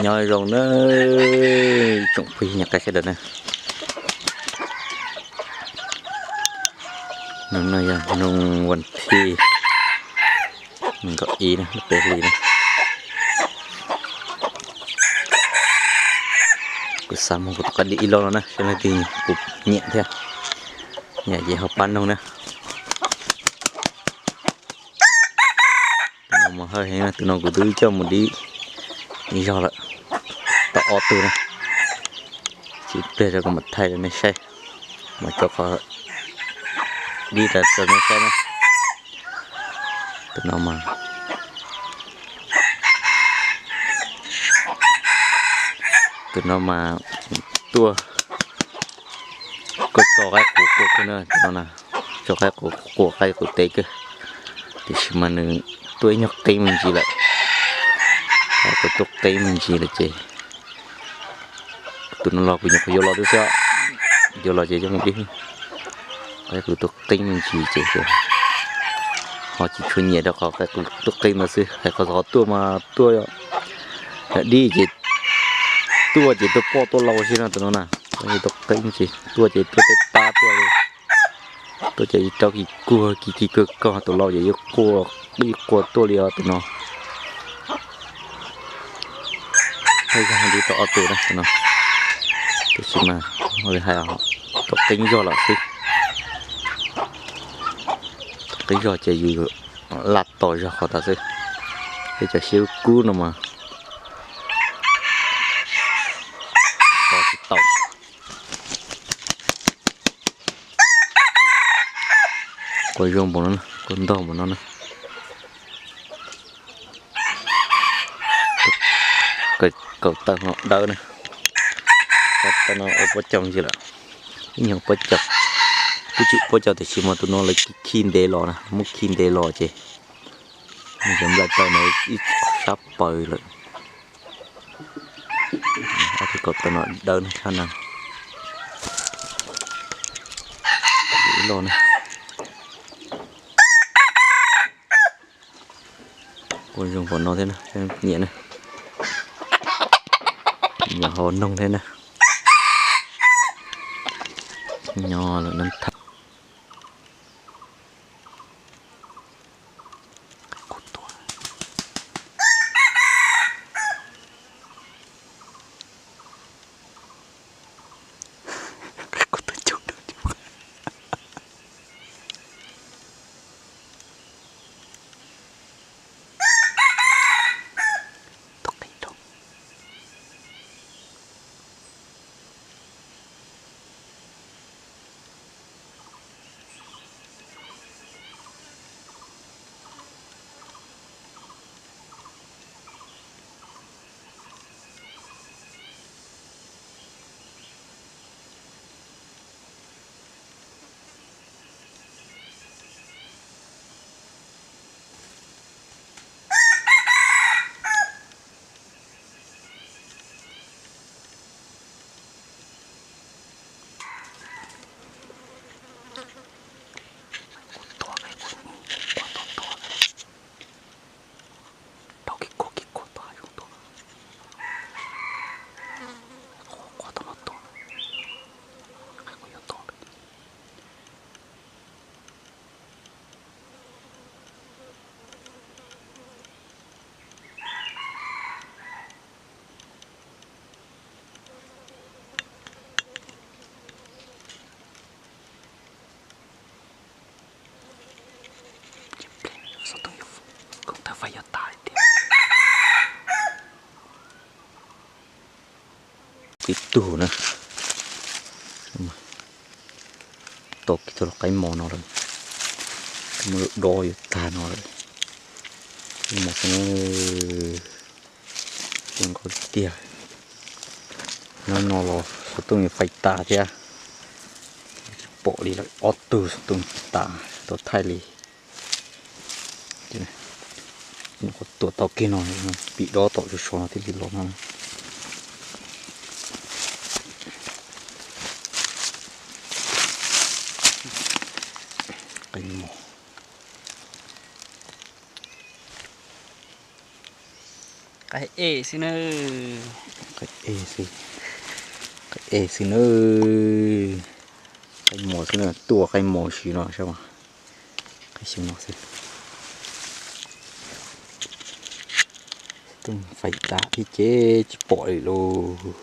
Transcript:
Nyob zoo na, tsoom phooj ywg nyob qab sawv daws na. Hnub no yog hnub vas thib nees nkaum ib na, lub peb hlis na. Kuv xav mus kuv rov qab dim ib loj no na, saib leej twg puas nyiam thiab. Nyiam ces ho pab noog na. Tus no mas hawj heev na, tus no kuv twb coj mus dib ib zaug lawm, tau ob tug na. Tsis pliag rau kuv mam thaij rau nej saib, mam tso qhov dib rau nej saib na. Tus no mas, tus no mas tuaj koj tso qaib qus quaj kawg na, tus no na, tso qaib qus quaj qaib qus teb kawg, tiam sis mas nws tuaj ib nyuag qeeb me ntsis lawm, tuaj qeeb me ntsis lawm ces tus no los kuv nyuam qhuav yuav los twb xwb, yuav los ces coj mus dib. Qaib qus tuaj qeeb me ntsis ces ho tsis tshua nyiam rau qhov qaib qus tuaj qeeb ntawd xwb, hais qhov xov tuaj mas tuaj dib ces tuaj ces tuaj poj tuaj lau xwb no tus no na. Tuaj qeeb ces tuaj ces tuaj tej pab tuaj li, tuaj ces rau kis kuag kis kis kuag kog, tus lau ces yeej quaj, yeej quaj tuaj li os tus no. Haj yog dib tau ob tug na no, tiam sis mas ua li hais, tuaj qeeb zog lawm xwb. Tuaj qeeb zog ces yus laj tos zog qhov tas xwb, tej cov siab kub no mas tos tsis tau. Quaj zoo npaum no, quaj ntog npaum no na. Kaum taw no dawb na. Kaum taw no ua pob caus ntsis lawm. Ib nyuag pob caus, twb tsis pob caus tiam sis mas tus no lawv khi ntev los na, muab khi ntev los ces nws cov nplaim taw no ib sab paws lawm. Ob tug kaum taw no dawb na, tshaj na. Ib loj na. Quaj zoo npaum no thiab na, nyiam na. Nyiam ho noog thiab na. Nyob lawm no thaj. Ib tug na, tau kiag tau los qaib mos no lawm, muab dob yuav tag no lawm. Mus xwb, zoo nkauj tiag. Nyob no los xov tooj yuav fais tas thiab. Tsis pom li lawm, ob tug xov tooj tas tau thaij li. Nyuam qhuav tuam tau kiag no, pim dob tom tsuas so no thiaj li los no. Qaib mos. Qaib ej xwb na. Qaib ej xwb, qaib ej xwb na. Qaib mos xwb na, tuaj qaib mos si no sab mas. Qaib xyoo no xwb. Tuaj faib tas thiab ces tsis pom li lauj.